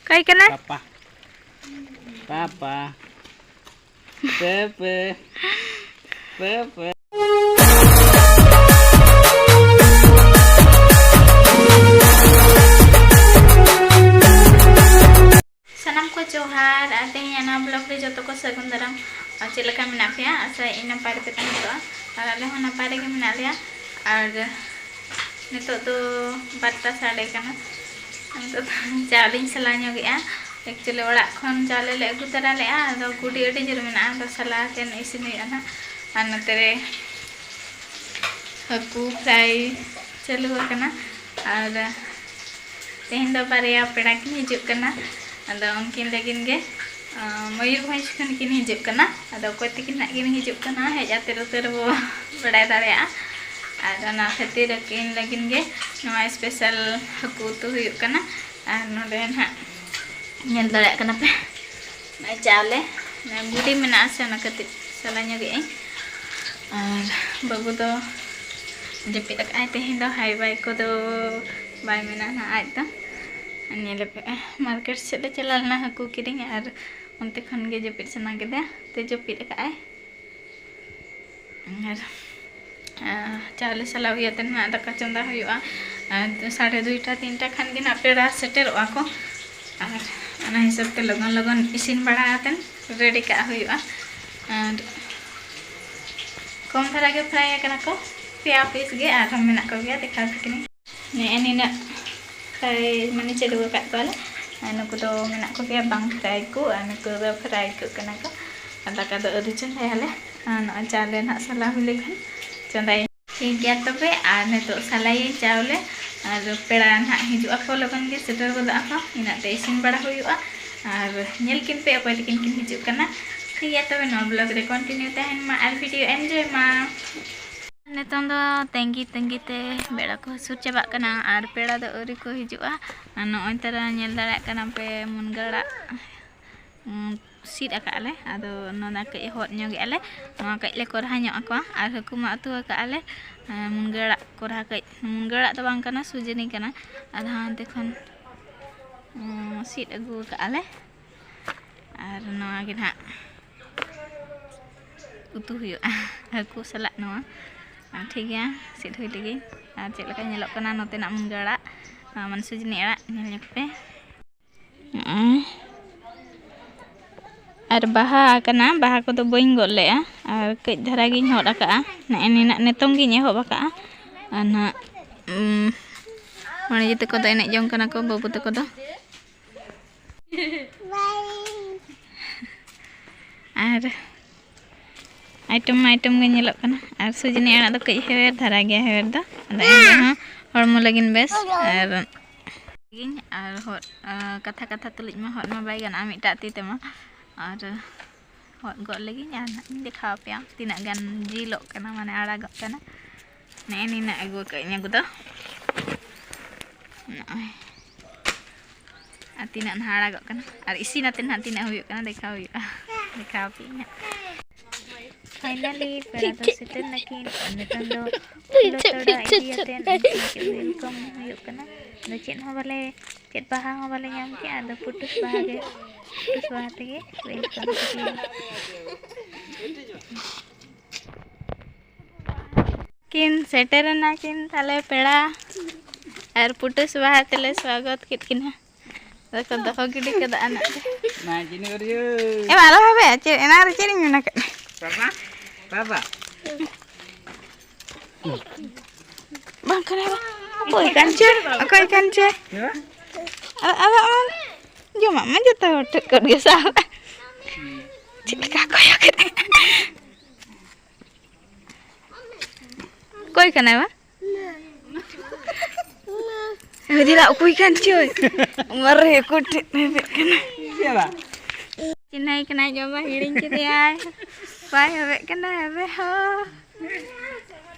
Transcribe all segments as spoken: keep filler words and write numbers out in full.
ᱚᱠᱟᱭ ᱠᱟᱱᱟ? ᱯᱟᱯᱟ᱾ ᱯᱟᱯᱟ᱾ ᱯᱮ ᱯᱮ᱾ ᱯᱮ ᱯᱮ᱾ ᱥᱟᱱᱟᱢ ᱠᱚ ᱡᱚᱦᱟᱨ, ᱟᱨ ᱛᱮᱦᱮᱧ ᱚᱱᱟ vlog ᱨᱮ ᱡᱚᱛᱚ ᱠᱚ ᱥᱟᱹᱜᱩᱱ ᱫᱟᱨᱟᱢ᱾ ᱟᱨ ᱪᱮᱫ ᱞᱮᱠᱟ ᱢᱮᱱᱟᱜ ᱯᱮᱭᱟ? ᱟᱥᱟᱭᱮᱫ ᱟᱹᱧ ᱱᱟᱯᱟᱭ ᱨᱮᱯᱮ ᱛᱟᱦᱮᱸ ᱠᱚᱜᱼᱟ᱾ ᱟᱨ ᱟᱞᱮ ᱦᱚᱸ ᱱᱟᱯᱟᱭ ᱨᱮᱜᱮ ᱢᱮᱱᱟᱜ ᱞᱮᱭᱟ᱾ ᱟᱨ ᱱᱤᱛᱚᱜ ᱫᱚ ᱵᱟᱨᱚᱴᱟ ᱥᱟᱰᱮ ᱠᱟᱱᱟ᱾ ᱱᱤᱛᱚᱜ ᱫᱚ ᱪᱟᱣᱞᱮᱧ ᱥᱟᱞᱟ ᱧᱚᱜᱮᱜᱼᱟ᱾ Actually ᱚᱲᱟᱜ ᱠᱷᱚᱱ ᱪᱟᱣᱞᱮ ᱞᱮ ᱟᱹᱜᱩ ᱛᱚᱨᱟ ᱞᱮᱜᱼᱟ, ᱟᱫᱚ ᱜᱩᱰᱤ ᱟᱹᱰᱤ ᱡᱳᱨ ᱢᱮᱱᱟᱜᱼᱟ, ᱟᱫᱚ ᱥᱟᱞᱟ ᱠᱟᱛᱮ ᱤᱥᱤᱱ ᱦᱩᱭᱩᱜᱼᱟ ᱱᱟᱦᱟᱜ᱾ ᱟᱨ ᱱᱚᱛᱮ ᱨᱮ ᱦᱟᱹᱠᱩ fry ᱪᱟᱹᱞᱩ ᱟᱠᱟᱱᱟ᱾ ᱟᱨ ᱛᱮᱦᱮᱧ ᱫᱚ ᱵᱟᱨᱭᱟ ᱯᱮᱲᱟ ᱠᱤᱱ ᱦᱤᱡᱩᱜ ᱠᱟᱱᱟ, ᱟᱫᱚ ᱩᱱᱠᱤᱱ ᱞᱟᱹᱜᱤᱫ ᱜᱮ, ᱟᱸ, ᱢᱚᱭᱩᱨᱵᱷᱚᱸᱡᱽ ᱠᱷᱚᱱ ᱠᱤᱱ ᱦᱤᱡᱩᱜ ᱠᱟᱱᱟ᱾ ᱟᱫᱚ ᱚᱠᱚᱭ ᱛᱤᱠᱤᱱ ᱱᱟᱜ ᱠᱤᱱ ᱦᱤᱡᱩᱜ ᱠᱟᱱᱟ, ᱦᱮᱡ ᱟᱛᱮ ᱩᱛᱟᱹᱨ ᱵᱚ ᱵᱟᱲᱟᱭ ᱫᱟᱲᱮᱭᱟᱜᱼᱟ᱾ ᱟᱨ ᱚᱱᱟ ᱠᱷᱟᱹᱛᱤᱨ ᱟᱹᱠᱤᱱ ᱞᱟᱹᱜᱤᱫ ᱜᱮ ᱱᱚᱣᱟ special ᱦᱟᱹᱠᱩ ᱩᱛᱩ ᱦᱩᱭᱩᱜ ᱠᱟᱱᱟ᱾ ᱟᱨ ᱱᱚᱰᱮ ᱱᱟᱦᱟᱜ ᱧᱮᱞ ᱫᱟᱲᱮᱭᱟᱜ ᱠᱟᱱᱟ ᱯᱮ, ᱱᱚᱜᱼᱚᱭ ᱪᱟᱣᱞᱮ, ᱱᱚᱜᱼᱚᱭ ᱜᱩᱰᱤ ᱢᱮᱱᱟᱜᱼᱟ ᱥᱮ, ᱚᱱᱟ ᱠᱷᱟᱹᱛᱤᱨ ᱥᱟᱞᱟ ᱧᱚᱜᱮᱜ ᱟᱹᱧ᱾ ᱟᱨ ᱵᱟᱹᱵᱩ ᱫᱚ ᱡᱟᱹᱯᱤᱫ ᱟᱠᱟᱫᱼᱟᱭ ᱛᱮᱦᱮᱧ ᱫᱚ, hi bye ᱠᱚᱫᱚ ᱵᱟᱭ ᱢᱮᱱᱟ ᱱᱟᱦᱟᱜ ᱟᱡ ᱫᱚ᱾ ᱧᱮᱞᱮ ᱯᱮ, market ᱥᱮᱫ ᱞᱮ ᱪᱟᱞᱟᱣ ᱞᱮᱱᱟ ᱦᱟᱹᱠᱩ ᱠᱤᱨᱤᱧ, ᱟᱨ ᱚᱱᱛᱮ ᱠᱷᱚᱱ ᱜᱮ ᱡᱟᱹᱯᱤᱫ ᱥᱟᱱᱟ ᱠᱮᱫᱮᱭᱟ ᱛᱮ ᱡᱟᱹᱯᱤᱫ ᱟᱠᱟᱫᱼᱟᱭ᱾ ᱟᱨ, ᱟᱨ ᱪᱟᱣᱞᱮ ᱥᱟᱞᱟ ᱦᱩᱭ ᱟᱛᱮ ᱱᱟᱦᱟᱜ ᱫᱟᱠᱟ ᱪᱚᱸᱫᱟ ᱦᱩᱭᱩᱜᱼᱟ᱾ ᱟᱨ ᱥᱟᱲᱮ ᱫᱩᱭᱴᱟ ᱛᱤᱱᱴᱟ ᱠᱷᱟᱱ ᱜᱮ ᱱᱟᱦᱟᱜ ᱯᱮᱲᱟ ᱥᱮᱴᱮᱨᱚᱜᱼᱟ ᱠᱚ᱾ ᱟᱨ ᱚᱱᱟ ᱦᱤᱥᱟᱹᱵ ᱛᱮ ᱞᱚᱜᱚᱱ ᱞᱚᱜᱚᱱ ᱤᱥᱤᱱ ᱵᱟᱲᱟ ᱠᱟᱛᱮ ready ᱠᱟᱜ ᱦᱩᱭᱩᱜᱼᱟ᱾ ᱟᱨ ᱠᱚᱢ ᱫᱷᱟᱨᱟ ᱜᱮ fry ᱟᱠᱟᱱᱟ ᱠᱚ, ᱯᱮᱭᱟ piece ᱜᱮ, ᱟᱨᱦᱚᱸ ᱢᱮᱱᱟᱜ ᱠᱚᱜᱮᱭᱟ, ᱫᱮᱠᱷᱟᱣ ᱟᱯᱮ ᱠᱟᱹᱱᱟᱹᱧ᱾ ᱱᱮᱜᱼᱮ ᱱᱤᱱᱟᱹᱜ fry, ᱢᱟᱱᱮ ᱪᱟᱹᱰᱩ ᱟᱠᱟᱫ ᱠᱚᱣᱟᱞᱮ᱾ ᱟᱨ ᱱᱩᱠᱩ ᱫᱚ ᱢᱮᱱᱟᱜ ᱠᱚᱜᱮᱭᱟ ᱵᱟᱝ fry ᱠᱚ, ᱟᱨ ᱱᱩᱠᱩ ᱫᱚ fry ᱠᱚᱜ ᱠᱟᱱᱟ ᱠᱚ᱾ ᱟᱨ ᱫᱟᱠᱟ ᱫᱚ ᱟᱹᱣᱨᱤ ᱪᱚᱸᱫᱟᱭᱟᱞᱮ᱾ ᱟᱨ ᱱᱚᱜᱼᱚᱭ ᱪᱟᱣᱞᱮ ᱱᱟᱦᱟᱜ ᱥᱟᱞᱟ ᱦᱩᱭ ᱞᱮᱠᱷᱟᱱ ᱪᱚᱸᱫᱟᱭᱟᱹᱧ᱾ ᱴᱷᱤᱠ ᱜᱮᱭᱟ ᱛᱚᱵᱮ, ᱟᱨ ᱱᱤᱛᱚᱜ ᱥᱟᱞᱟᱭᱟᱹᱧ ᱪᱟᱣᱞᱮ᱾ ᱟᱨ ᱯᱮᱲᱟ ᱱᱟᱦᱟᱜ ᱦᱤᱡᱩᱜ ᱟᱠᱚ, ᱞᱚᱜᱚᱱ ᱜᱮ ᱥᱮᱴᱮᱨ ᱜᱚᱫᱚᱜ ᱟᱠᱚ, ᱤᱱᱟᱹᱜ ᱛᱮ ᱤᱥᱤᱱ ᱵᱟᱲᱟ ᱦᱩᱭᱩᱜᱼᱟ᱾ ᱟᱨ ᱧᱮᱞ ᱠᱤᱱ ᱯᱮ ᱚᱠᱚᱭ ᱛᱟᱹᱠᱤᱱ ᱠᱤᱱ ᱦᱤᱡᱩᱜ ᱠᱟᱱᱟ᱾ ᱴᱷᱤᱠ ᱜᱮᱭᱟ ᱛᱚᱵᱮ, ᱱᱚᱣᱟ vlog ᱨᱮ continue ᱛᱟᱦᱮᱱ ᱢᱟ ᱟᱨ video enjoy ᱢᱟ᱾ ᱱᱤᱛᱚᱝ ᱫᱚ ᱛᱟᱺᱜᱤ ᱛᱟᱺᱜᱤ ᱛᱮ ᱵᱮᱲᱟ ᱠᱚ ᱦᱟᱹᱥᱩᱨ ᱪᱟᱵᱟᱜ ᱠᱟᱱᱟ ᱟᱨ ᱯᱮᱲᱟ ᱫᱚ ᱟᱹᱣᱨᱤ ᱠᱚ ᱦᱤᱡᱩᱜᱼᱟ᱾ ᱟᱨ ᱱᱚᱜᱼᱚᱭ ᱛᱟᱨᱟ ᱧᱮᱞ ᱫᱟᱲᱮᱭᱟᱜ ᱠᱟᱱᱟ ᱯᱮ ᱢᱩᱱᱜᱟᱹ ᱟᱲᱟᱜ, ᱩᱸ, ᱥᱤᱫ ᱟᱠᱟᱫ ᱟᱞᱮ᱾ ᱟᱫᱚ ᱱᱚᱣᱟ ᱠᱟᱹᱡ ᱦᱚᱫ ᱧᱚᱜᱮᱫᱼᱟ ᱞᱮ, ᱱᱚᱣᱟ ᱠᱟᱹᱡ ᱞᱮ ᱠᱚᱨᱦᱟ ᱧᱚᱜ ᱟᱠᱚᱣᱟ᱾ ᱟᱨ ᱦᱟᱹᱠᱩ ᱢᱟ ᱩᱛᱩ ᱟᱠᱟᱫ ᱟᱞᱮ, ᱟᱨ ᱢᱩᱱᱜᱟᱹ ᱟᱲᱟᱜ ᱠᱚᱨᱦᱟ ᱠᱟᱹᱡ, ᱢᱩᱱᱜᱟᱹ ᱟᱲᱟᱜ ᱫᱚ ᱵᱟᱝ ᱠᱟᱱᱟ, ᱥᱩᱡᱟᱹᱱᱤ ᱠᱟᱱᱟ᱾ ᱟᱫᱚ ᱦᱟᱱᱛᱮ ᱠᱷᱚᱱ, ᱩᱸ, ᱥᱤᱫ ᱟᱹᱜᱩ ᱠᱟᱜᱼᱟ ᱞᱮ᱾ ᱟᱨ ᱱᱚᱣᱟ ᱜᱮ ᱱᱟᱦᱟᱜ ᱩᱛᱩ ᱦᱩᱭᱩᱜᱼᱟ, ᱦᱟᱹᱠᱩ ᱥᱟᱞᱟᱜ ᱱᱚᱣᱟ᱾ ᱟᱨ ᱴᱷᱤᱠ ᱜᱮᱭᱟ, ᱥᱤᱫ ᱦᱩᱭ ᱞᱮᱜᱮ᱾ ᱟᱨ ᱪᱮᱫ ᱞᱮᱠᱟ ᱧᱮᱞᱚᱜ ᱠᱟᱱᱟ ᱱᱚᱛᱮᱱᱟᱜ ᱢᱩᱱᱜᱟᱹ ᱟᱲᱟᱜ, ᱱᱚᱣᱟ ᱢᱟᱱᱮ ᱥᱩᱡᱽᱱᱤ ᱟᱲᱟᱜ, ᱧᱮᱞ ᱧᱚᱜ ᱯᱮ᱾ ᱱᱚᱜᱼᱚᱭ᱾ ᱟᱨ ᱵᱟᱦᱟ ᱟᱠᱟᱱᱟ, ᱵᱟᱦᱟ ᱠᱚᱫᱚ ᱵᱟᱹᱧ ᱜᱚᱫ ᱞᱮᱜᱼᱟ, ᱟᱨ ᱠᱟᱹᱡ ᱫᱷᱟᱨᱟ ᱜᱤᱧ ᱦᱚᱫ ᱟᱠᱟᱜᱼᱟ᱾ ᱱᱮᱜᱼᱮ ᱱᱤᱱᱟᱹᱜ ᱱᱤᱛᱚᱝ ᱜᱤᱧ ᱮᱦᱚᱵ ᱟᱠᱟᱜᱼᱟ᱾ ᱟᱨ ᱱᱟᱦᱟᱜ, ᱩᱢ, ᱢᱟᱹᱭ ᱟᱭᱳ ᱛᱟᱠᱚ ᱫᱚ ᱮᱱᱮᱡ ᱡᱚᱝ ᱠᱟᱱᱟ ᱠᱚ, ᱵᱟᱹᱵᱩ ᱛᱟᱠᱚ ᱫᱚ᱾ ᱟᱨ item ᱢᱟ item ᱜᱮ ᱧᱮᱞᱚᱜ ᱠᱟᱱᱟ᱾ ᱟᱨ ᱥᱩᱡᱽᱱᱤ ᱟᱲᱟᱜ ᱫᱚ ᱠᱟᱹᱡ ᱦᱮᱣᱮᱨ ᱫᱷᱟᱨᱟ ᱜᱮᱭᱟ, ᱦᱮᱣᱮᱨ ᱫᱚ᱾ ᱟᱫᱚ ᱮᱱ ᱨᱮᱦᱚᱸ ᱦᱚᱲᱢᱚ ᱞᱟᱹᱜᱤᱫ ᱵᱮᱥ᱾ ᱟᱨ, ᱟᱨ ᱦᱚᱫ, ᱠᱟᱛᱷᱟ ᱠᱟᱛᱷᱟ ᱛᱩᱞᱩᱡ ᱢᱟ ᱦᱚᱫ ᱢᱟ ᱵᱟᱭ ᱜᱟᱱᱚᱜᱼᱟ ᱢᱤᱫᱴᱟᱜ ᱛᱤ ᱛᱮᱢᱟ᱾ ᱟᱨ ᱦᱚᱫ ᱜᱚᱫ ᱞᱮᱜᱤᱧ ᱟᱨ ᱱᱟᱦᱟᱜ ᱤᱧ ᱫᱮᱠᱷᱟᱣ ᱟᱯᱮᱭᱟ ᱛᱤᱱᱟᱹᱜ ᱜᱟᱱ ᱡᱤᱞᱚᱜ ᱠᱟᱱᱟ, ᱢᱟᱱᱮ ᱟᱲᱟᱜᱚᱜ ᱠᱟᱱᱟ᱾ ᱱᱮᱜᱼᱮ ᱱᱤᱱᱟᱹᱜ ᱟᱹᱜᱩ ᱟᱠᱟᱫ ᱟᱹᱧ ᱟᱹᱜᱩ ᱫᱚ᱾ ᱱᱚᱜᱼᱚᱭ᱾ ᱟᱨ ᱛᱤᱱᱟᱹᱜ ᱱᱟᱦᱟᱜ ᱟᱲᱟᱜᱚᱜ ᱠᱟᱱᱟ ᱟᱨ ᱤᱥᱤᱱ ᱟᱛᱮ ᱱᱟᱦᱟᱜ ᱛᱤᱱᱟᱹᱜ ᱦᱩᱭᱩᱜ ᱠᱟᱱᱟ, ᱫᱮᱠᱷᱟᱣ ᱦᱩᱭᱩᱜᱼᱟ᱾ ᱫᱮᱠᱷᱟᱣ ᱟᱯᱮ ᱤᱧ ᱦᱟᱸᱜ᱾ Finally ᱯᱮᱲᱟ ᱫᱚ ᱥᱮᱴᱮᱨ ᱱᱟᱹᱠᱤᱱ᱾ ᱟᱨ ᱱᱤᱛᱚᱝ ᱫᱚ ᱯᱷᱩᱞᱟᱹ ᱛᱚᱲᱟ ᱤᱫᱤ ᱟᱛᱮ ᱩᱱᱠᱤᱱ ᱠᱤᱱ welcome ᱦᱩᱭᱩᱜ ᱠᱟᱱᱟ᱾ ᱟᱫᱚ ᱪᱮᱫ ᱦᱚᱸ ᱵᱟᱞᱮ, ᱪᱮᱫ ᱵᱟᱦᱟ ᱦᱚᱸ ᱵᱟᱞᱮ ᱧᱟᱢ ᱠᱮᱜᱼᱟ᱾ ᱟᱫᱚ ᱯᱩᱴᱩᱥ ᱵᱟᱦᱟ ᱜᱮ, ᱯᱩᱴᱩᱥ ᱵᱟᱦᱟ ᱛᱮᱜᱮ welcome ᱠᱮᱫ ᱞᱮᱭᱟ᱾ ᱠᱤᱱ ᱥᱮᱴᱮᱨᱮᱱᱟ ᱠᱤᱱ ᱛᱟᱞᱮ ᱯᱮᱲᱟ, ᱟᱨ ᱯᱩᱴᱩᱥ ᱵᱟᱦᱟ ᱛᱮᱞᱮ ᱥᱣᱟᱜᱚᱛ ᱠᱮᱫ ᱠᱤᱱᱟ᱾ ᱟᱫᱚ ᱠᱚ ᱫᱚᱦᱚ ᱜᱤᱰᱤ ᱠᱟᱫᱟ ᱟᱱᱟᱜ ᱨᱮ᱾ ᱢᱟ ᱪᱤᱱᱤ ᱵᱟᱹᱨᱭᱟᱹ᱾ ᱮ ᱵᱟ, ᱟᱞᱚ ᱵᱷᱟᱵᱮ, ᱪᱮᱫ ᱮᱱᱟᱝ ᱨᱮ ᱪᱮᱫ ᱤᱧ ᱢᱮᱱ ᱟᱠᱟᱫ? ᱵᱟᱵᱟ, ᱵᱟᱵᱟ᱾ ᱵᱟᱝ ᱠᱟᱱᱟ ᱵᱟ᱾ ᱚᱠᱚᱭ ᱠᱟᱱ ᱪᱚᱭ? ᱚᱠᱚᱭ ᱠᱟᱱ ᱪᱚᱭ? ᱦᱮᱸ? ᱟᱫᱚ, ᱟᱫᱚ ᱟᱢ ᱡᱚᱢᱟᱜ ᱢᱟ ᱡᱚᱛᱚ ᱦᱚᱲ ᱴᱷᱮᱱ ᱠᱷᱚᱱ ᱜᱮ ᱥᱟᱵ᱾ ᱪᱮᱫ ᱞᱮᱠᱟ ᱠᱚᱭᱚᱜ ᱠᱮᱫᱟᱭ᱾ ᱚᱠᱚᱭ ᱠᱟᱱᱟᱭ ᱵᱟ? ᱦᱮᱸ, ᱫᱮᱞᱟ, ᱚᱠᱚᱭ ᱠᱟᱱ ᱪᱚᱭ? ᱢᱟᱨᱮ, ᱚᱠᱚᱭ ᱴᱷᱮᱱ ᱦᱮᱵᱮᱜ ᱠᱟᱱᱟ? ᱪᱮᱫ ᱵᱟ? ᱪᱤᱱᱦᱟᱹᱭ ᱠᱟᱱᱟᱭ ᱡᱚᱢᱟ, ᱦᱤᱲᱤᱧ ᱠᱮᱫᱮᱭᱟᱭ᱾ ᱵᱟᱭ ᱦᱮᱵᱮᱜ ᱠᱟᱱᱟ, ᱦᱮᱵᱮ ᱦᱚᱸ᱾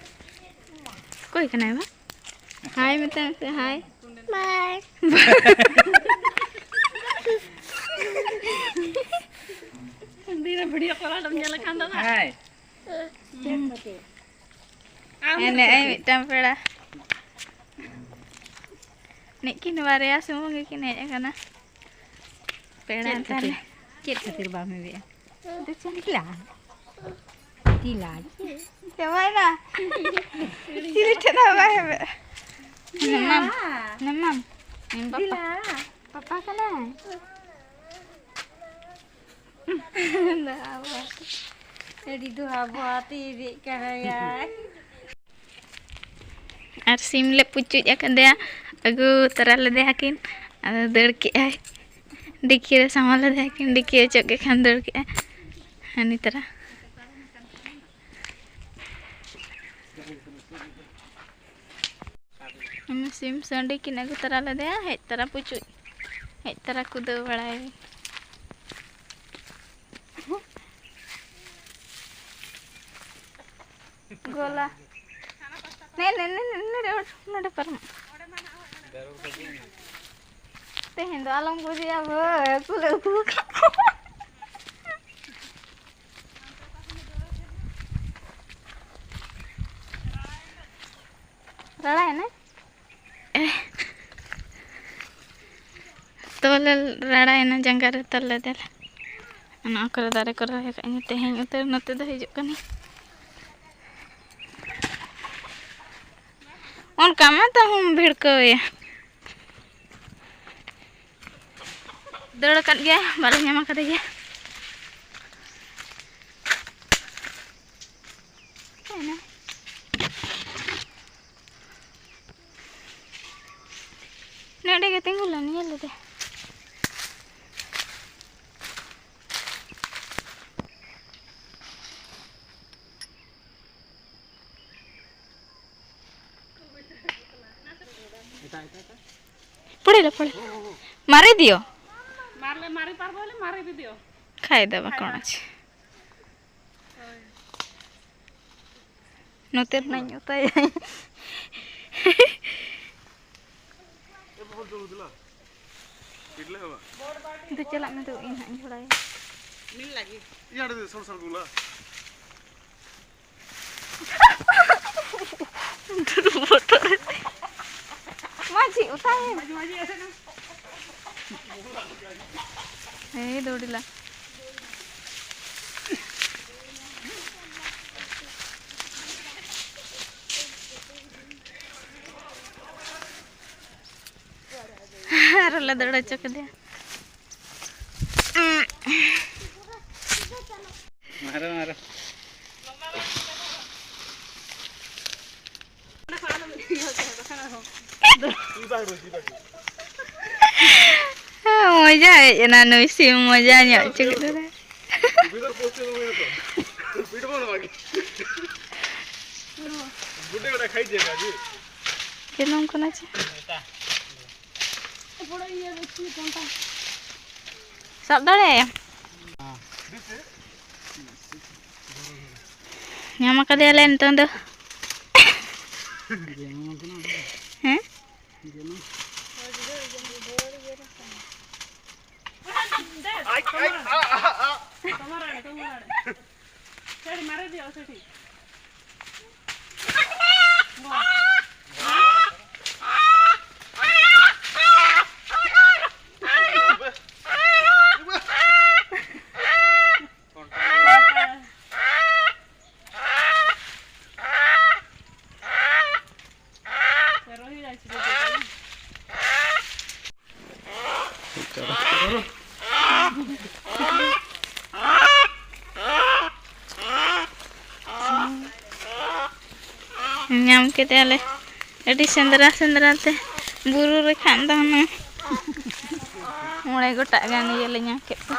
ᱚᱠᱚᱭ ᱠᱟᱱᱟᱭ ᱵᱟ? ᱦᱟᱭ ᱢᱮᱛᱟᱭ ᱢᱮᱥᱮ, ᱦᱟᱭ᱾ ᱵᱟᱭ᱾ ᱫᱤᱱ ᱨᱮ video call ᱟᱞᱚᱢ ᱧᱮᱞ ᱞᱮᱠᱷᱟᱱ ᱫᱚ ᱱᱟᱜ᱾ ᱦᱟᱭ᱾ ᱟᱢ ᱮᱱᱮᱡ ᱟᱭ ᱢᱤᱫᱴᱟᱝ ᱯᱮᱲᱟ᱾ ᱱᱤᱠᱤᱱ ᱵᱟᱨᱭᱟ ᱥᱩᱢᱩᱝ ᱜᱮᱠᱤᱱ ᱦᱮᱡ ᱟᱠᱟᱱᱟ᱾ ᱯᱮᱲᱟ ᱪᱮᱫ ᱠᱷᱟᱹᱛᱤᱨ? ᱛᱟᱞᱮ᱾ ᱪᱮᱫ ᱠᱷᱟᱹᱛᱤᱨ ᱵᱟᱢ ᱦᱮᱵᱮᱜᱼᱟ? ᱫᱮᱞᱟ᱾ ᱫᱮᱞᱟ᱾ ᱪᱟᱵᱟᱭᱮᱱᱟ᱾ ᱪᱤᱞᱤ ᱴᱷᱮᱱ ᱦᱚᱸ ᱵᱟᱭ ᱦᱮᱵᱮᱜᱼᱟ᱾ ᱱᱮᱢᱟᱢ᱾ ᱱᱮᱢᱟᱢ᱾ ᱤᱧ ᱯᱟᱯᱟ᱾ ᱫᱮᱞᱟ᱾ ᱯᱟᱯᱟ ᱠᱟᱱᱟᱭ᱾ ᱟᱹᱰᱤ ᱫᱚᱦᱟ ᱵᱚᱦᱟ ᱛᱮ ᱦᱮᱵᱮᱜ ᱠᱟᱱᱟᱭᱟᱭ᱾ ᱟᱨ ᱥᱤᱢ ᱞᱮ ᱯᱩᱪᱩᱡ ᱟᱠᱟᱫᱮᱭᱟ, ᱟᱹᱜᱩ ᱛᱚᱨᱟ ᱞᱮᱫᱮᱭᱟ ᱠᱤᱱ, ᱟᱫᱚ ᱫᱟᱹᱲ ᱠᱮᱜᱼᱟᱭ, ᱰᱤᱠᱤ ᱨᱮ ᱥᱟᱢᱟ ᱞᱮᱫᱮᱭᱟ ᱠᱤᱱ, ᱰᱤᱠᱤ ᱚᱪᱚᱜ ᱠᱮᱫ ᱠᱷᱟᱱ ᱫᱟᱹᱲ ᱠᱮᱜᱼᱟᱭ ᱦᱟᱹᱱᱤ ᱛᱚᱨᱟ᱾ ᱩᱱᱤ ᱥᱤᱢ ᱥᱟᱺᱰᱤ ᱠᱤᱱ ᱟᱹᱜᱩ ᱛᱚᱨᱟ ᱞᱮᱫᱮᱭᱟ, ᱦᱮᱡ ᱛᱚᱨᱟ ᱯᱩᱪᱩᱡ, ᱦᱮᱡ ᱛᱚᱨᱟ ᱠᱩᱫᱟᱹᱣ ᱵᱟᱲᱟᱭ᱾ ᱜᱚᱞᱟ᱾ ᱱᱮ, ᱱᱮ, ᱱᱮ, ᱱᱮ, ᱱᱚᱰᱮ, ᱱᱚᱰᱮ ᱯᱟᱨᱚᱢᱚᱜ᱾ ᱛᱮᱦᱮᱧ ᱫᱚ ᱟᱞᱚᱢ ᱜᱚᱡᱮᱭᱟ ᱵᱷᱟᱹᱭ, ᱩᱛᱩ ᱞᱮ ᱩᱛᱩ ᱟᱠᱟᱫ ᱠᱚᱣᱟ᱾ ᱨᱟᱲᱟᱭᱮᱱᱟᱭ? ᱛᱚᱞᱮ ᱨᱟᱲᱟᱭᱮᱱᱟ ᱡᱟᱸᱜᱟ ᱨᱮ ᱛᱚᱞᱮ ᱫᱮᱞᱟ᱾ ᱚᱱᱟ ᱠᱚᱨᱮ ᱫᱟᱨᱮ ᱠᱚ ᱨᱚᱦᱚᱭ ᱟᱠᱟᱫ ᱤᱧ ᱛᱮᱦᱮᱧ ᱩᱛᱟᱹᱨ ᱱᱚᱛᱮ ᱫᱚ ᱦᱤᱡᱩᱜ ᱠᱟᱹᱱᱟᱹᱧ᱾ ᱚᱱᱠᱟ ᱢᱟ ᱛᱟᱦᱩᱸᱢ ᱵᱷᱤᱲᱠᱟᱹᱣᱮᱭᱟ᱾ ᱫᱟᱹᱲ ᱟᱠᱟᱫ ᱜᱮᱭᱟᱭ, ᱵᱟᱞᱮ ᱧᱟᱢ ᱟᱠᱟᱫᱮ ᱜᱮᱭᱟ᱾ ᱚᱠᱟᱭᱮᱱᱟ? ᱱᱚᱰᱮ ᱜᱮ ᱛᱤᱸᱜᱩ ᱞᱮᱱ, ᱧᱮᱞ ᱞᱮᱫᱮ᱾ ପଡ଼ିଲା, ପଡ଼ିଲା। ମାରି ଦିଅ। ମାରିଲେ ମାରି ପାରିବ ହେଲେ ମାରି ବି ଦିଅ। ଖାଇଦେବା, କ'ଣ ଅଛି। ନୁତୁର ନାଇଁ ଉତାଇ। ᱫᱩ ᱪᱟᱞᱟᱜ ᱢᱮ, ᱫᱩ ᱤᱧ ᱦᱟᱸᱜ ᱤᱧ ᱡᱷᱚᱲᱟᱭᱟ᱾ ᱢᱤᱞ ᱞᱟᱹᱜᱤᱫ᱾ ᱤᱭᱟᱹ ᱟᱹᱰᱤ ᱥᱚᱲ ᱥᱚᱲ ᱜᱩᱞᱟ᱾ ᱢᱟᱹᱡᱷᱤ ᱩᱛᱟᱭ᱾ ᱢᱟᱹᱡᱷᱤ, ᱢᱟᱹᱡᱷᱤ, ᱮᱥᱮ ᱱᱟ᱾ ᱦᱮᱸ, ᱫᱟᱹᱣᱲᱤᱞᱟ᱾ ᱟᱨ ᱞᱮ ᱫᱟᱹᱲ ᱦᱚᱪᱚ ᱠᱮᱫᱮᱭᱟ᱾ ᱢᱟᱨᱚ, ᱢᱟᱨᱚ᱾ ᱢᱚᱡᱟ ᱦᱮᱡ ᱮᱱᱟ ᱱᱩᱭ ᱥᱤᱢ, ᱢᱚᱡᱟ ᱧᱚᱜ ᱦᱚᱪᱚ ᱠᱮᱫᱮᱭᱟ᱾ ᱡᱚᱱᱚᱢ ᱠᱟᱱᱟ ᱪᱮ? ᱥᱟᱵ ᱫᱟᱲᱮᱭᱟᱭᱟᱢ? ᱧᱟᱢ ᱟᱠᱟᱫᱮᱭᱟᱞᱮ ᱱᱤᱛᱚᱝ ᱫᱚ᱾ ᱦᱮᱸ? ᱧᱟᱢ ᱠᱮᱫᱮᱭᱟᱞᱮ᱾ ᱟᱹᱰᱤ ᱥᱮᱸᱫᱽᱨᱟ ᱥᱮᱸᱫᱽᱨᱟ ᱛᱮ ᱵᱩᱨᱩ ᱨᱮ ᱠᱷᱟᱱ ᱫᱚ ᱦᱩᱱᱟᱹᱝ ᱢᱚᱬᱮ ᱜᱚᱴᱟᱜ ᱜᱟᱱ ᱤᱭᱟᱹ ᱞᱮ ᱧᱟᱢ ᱠᱮᱫ ᱠᱚᱣᱟ᱾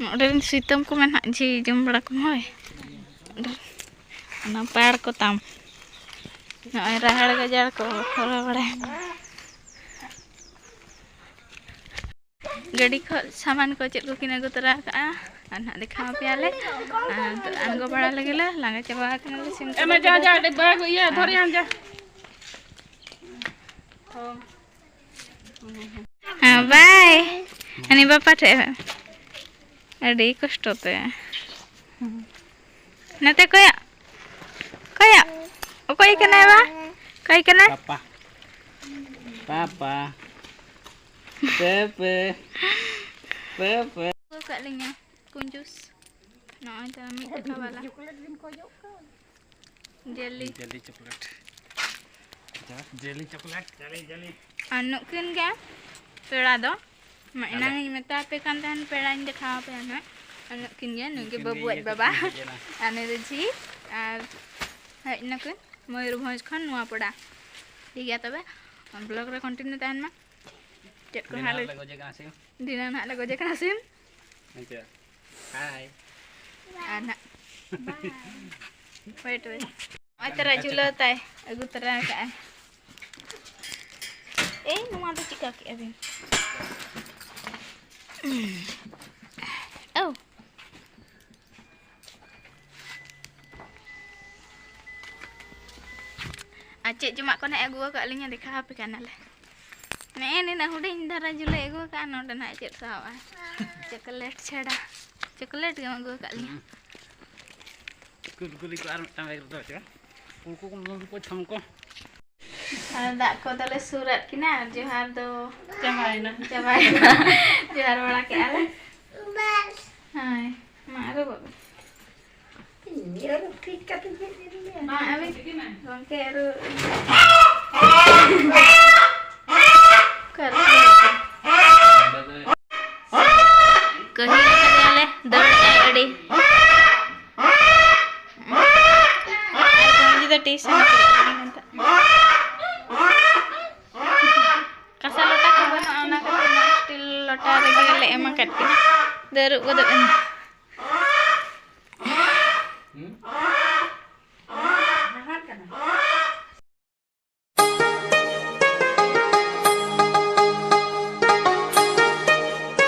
ᱱᱚᱰᱮ ᱨᱮᱱ ᱥᱤᱛᱩᱝ ᱠᱚ ᱢᱮᱱᱟᱜ ᱡᱤ ᱡᱚᱢ ᱵᱟᱲᱟ ᱠᱚᱢ ᱦᱳᱭ᱾ ᱚᱱᱟ ᱯᱟᱲ ᱠᱚ ᱛᱟᱢ᱾ ᱱᱚᱜᱼᱚᱭ ᱨᱟᱦᱮᱲ ᱜᱟᱡᱟᱲ ᱠᱚ ᱦᱚᱨᱚ ᱵᱟᱲᱟᱭ᱾ ᱜᱟᱹᱰᱤ ᱠᱷᱚᱱ ᱥᱟᱢᱟᱱ ᱠᱚ ᱪᱮᱫ ᱠᱚ ᱠᱤᱱ ᱟᱹᱜᱩ ᱛᱚᱨᱟ ᱟᱠᱟᱫᱼᱟ ᱟᱨ ᱱᱟᱦᱟᱜ ᱫᱮᱠᱷᱟᱣ ᱟᱯᱮᱭᱟᱞᱮ᱾ ᱟᱨ ᱟᱬᱜᱚ ᱵᱟᱲᱟ ᱞᱮᱜᱮ ᱞᱮ, ᱞᱟᱸᱜᱟ ᱪᱟᱵᱟ ᱟᱠᱟᱱᱟᱞᱮ ᱥᱤᱢ ᱮᱢᱟ ᱡᱟ, ᱡᱟ, ᱰᱤᱵᱟᱹ ᱟᱹᱜᱩ, ᱤᱭᱟᱹ, ᱫᱷᱚᱨᱮ ᱟᱢ ᱡᱟ᱾ ᱦᱮᱸ, ᱵᱟᱭ᱾ ᱦᱟᱹᱱᱤ ᱵᱟᱯᱟ ᱴᱷᱮᱡ᱾ ᱟᱹᱰᱤ ᱠᱚᱥᱴᱚ ᱛᱮ᱾ ᱱᱚᱛᱮ ᱠᱚᱭᱚᱜ, ᱠᱚᱭᱚᱜ᱾ ᱚᱠᱚᱭ ᱠᱟᱱᱟᱭ ᱵᱟ? ᱚᱠᱟᱭ ᱠᱟᱱᱟ? ᱯᱟᱯᱟ᱾ ᱯᱟᱯᱟ᱾ ᱯᱮ ᱯᱮ᱾ ᱯᱮ ᱯᱮ᱾ ᱟᱹᱜᱩ ᱟᱠᱟᱫ ᱞᱤᱧᱟ ᱠᱩᱧᱡᱩᱥ᱾ ᱱᱚᱜᱼᱚᱭ ᱛᱟᱞᱟᱝ ᱢᱤᱫ ᱴᱟᱠᱟ ᱵᱟᱞᱟ᱾ ᱡᱮᱞᱤ᱾ ᱡᱮᱞᱤ ᱪᱚᱠᱞᱮᱴ᱾ ᱡᱮᱞᱤ ᱪᱚᱠᱞᱮᱴ, ᱡᱮᱞᱤ, ᱡᱮᱞᱤ᱾ ᱟᱨ ᱱᱩᱠᱤᱱ ᱜᱮ ᱯᱮᱲᱟ ᱫᱚ᱾ ᱢᱟ, ᱟᱞᱮ᱾ ᱮᱱᱟᱝ ᱤᱧ ᱢᱮᱛᱟ ᱯᱮ ᱠᱟᱱ ᱛᱟᱦᱮᱱ, ᱯᱮᱲᱟᱧ ᱫᱮᱠᱷᱟᱣ ᱟᱯᱮᱭᱟ ᱱᱟᱦᱟᱜ᱾ ᱟᱨ ᱱᱩᱠᱤᱱ ᱜᱮ, ᱱᱩᱭ ᱜᱮ ᱱᱩᱠᱤᱱ ᱜᱮ ᱵᱟᱹᱵᱩ ᱟᱡ ᱤᱭᱟᱹ ᱵᱟᱵᱟ᱾ ᱛᱟᱹᱠᱤᱱ ᱦᱮᱡ ᱮᱱᱟ᱾ ᱟᱨ ᱱᱩᱭ ᱫᱚ ᱡᱷᱤ, ᱟᱨ ᱦᱮᱡ ᱱᱟᱠᱤᱱ ᱢᱚᱭᱩᱨᱵᱷᱚᱸᱡᱽ ᱠᱷᱚᱱ ᱱᱚᱣᱟ ᱯᱚᱰᱟ᱾ ᱴᱷᱤᱠ ᱜᱮᱭᱟ ᱛᱚᱵᱮ, vlog ᱨᱮ continue ᱛᱟᱦᱮᱱ ᱢᱟ᱾ ᱪᱮᱫ ᱠᱚ ᱫᱤᱱᱟᱹᱝ ᱦᱟᱸᱜ ᱞᱮ ᱞᱮ ᱜᱚᱡᱮ ᱠᱟᱱᱟ ᱥᱤᱢ᱾ ᱫᱤᱱᱟᱹᱝ ᱦᱟᱸᱜ ᱞᱮ ᱜᱚᱡᱮ ᱠᱟᱱᱟ ᱥᱤᱢ᱾ ᱦᱮᱸ ᱪᱮ? ᱦᱟᱭ᱾ ᱟᱨ ᱱᱟᱜ᱾ Bye. Wait, wait. ᱱᱚᱜᱼᱚᱭ ᱛᱚᱨᱟ ᱡᱷᱩᱞᱟᱹᱣ ᱛᱟᱭ ᱟᱹᱜᱩ ᱛᱚᱨᱟ ᱠᱟᱜᱼᱟᱭ᱾ ᱮᱭ, ᱱᱚᱣᱟ ᱫᱚ ᱪᱤᱠᱟ ᱠᱮᱜᱼᱟ ᱵᱤᱱ? ᱳ᱾ ᱟᱨ ᱪᱮᱫ ᱡᱚᱢᱟᱜ ᱠᱚ ᱱᱟᱜ ᱮ ᱟᱹᱜᱩ ᱟᱠᱟᱫ ᱞᱤᱧᱟ, ᱫᱮᱠᱷᱟᱣ ᱟᱯᱮ ᱠᱟᱱᱟᱞᱮ᱾ ᱱᱮᱜᱼᱮ ᱱᱤᱱᱟᱹᱜ ᱦᱩᱰᱤᱧ ᱫᱷᱟᱨᱟ ᱡᱷᱩᱞᱟᱹᱭ ᱟᱹᱜᱩ ᱟᱠᱟᱫᱼᱟ, ᱱᱚᱰᱮ ᱱᱟᱜ ᱪᱮᱫ ᱥᱟᱦᱟᱣᱜᱼᱟ? ᱪᱚᱠᱞᱮᱴ ᱪᱷᱟᱲᱟ᱾ ᱪᱚᱠᱞᱮᱴ ᱜᱮᱢ ᱟᱹᱜᱩ ᱟᱠᱟᱫ ᱞᱤᱧᱟ᱾ ᱠᱩᱞᱠᱩᱞᱤ ᱠᱚ ᱟᱨ ᱢᱤᱫᱴᱟᱝ ᱵᱮᱜᱽ ᱨᱮᱫᱚ ᱦᱚᱪᱚ᱾ ᱩᱱᱠᱩ ᱠᱚ ᱢᱩᱞ ᱠᱚ ᱪᱷᱟᱢ ᱠᱚ᱾ ᱟᱨ ᱫᱟᱜ ᱠᱚᱫᱚᱞᱮ ᱥᱩᱨᱟᱫ ᱠᱤᱱᱟ ᱟᱨ ᱡᱚᱦᱟᱨ ᱫᱚ ᱪᱟᱵᱟᱭᱮᱱᱟ᱾ ᱪᱟᱵᱟᱭᱮᱱᱟ᱾ ᱡᱚᱦᱟᱨ ᱵᱟᱲᱟ ᱠᱮᱜᱼᱟ ᱞᱮ᱾ ᱦᱳᱭ, ᱢᱟ ᱟᱨᱚ ᱵᱟᱵᱟ᱾ ᱤᱧ ᱟᱨᱚ ᱴᱷᱤᱠ ᱠᱟᱛᱮ ᱦᱮᱡ ᱮᱱ ᱜᱮᱭᱟ᱾ ᱢᱟ ᱟᱹᱵᱤᱱ ᱜᱚᱢᱠᱮ ᱟᱨᱚ ᱚᱠᱟᱨᱮ? ᱠᱟᱹᱦᱤᱞ ᱠᱟᱫᱮᱭᱟᱞᱮ, ᱫᱟᱹᱲ ᱮᱜᱼᱟᱭ ᱟᱹᱰᱤ᱾ ᱟᱨ ᱠᱚᱢᱡᱤ ᱫᱚ ᱴᱤᱭᱩᱥᱚᱱ ᱮ ᱪᱟᱞᱟᱜ ᱠᱟᱱᱟ ᱢᱮᱱᱛᱮ᱾ ᱠᱟᱸᱥᱟ ᱞᱚᱴᱟ ᱠᱚ ᱵᱟᱹᱱᱩᱜᱼᱟ, ᱚᱱᱟ ᱠᱷᱟᱹᱛᱤᱨ ᱱᱚᱣᱟ ᱥᱴᱤᱞ ᱞᱚᱴᱟ ᱨᱮᱜᱮ ᱞᱮ ᱮᱢ ᱟᱠᱟᱫ ᱠᱤᱱᱟ᱾ ᱫᱟᱹᱨᱩᱵ ᱜᱚᱫᱚᱜ ᱮᱱᱟ᱾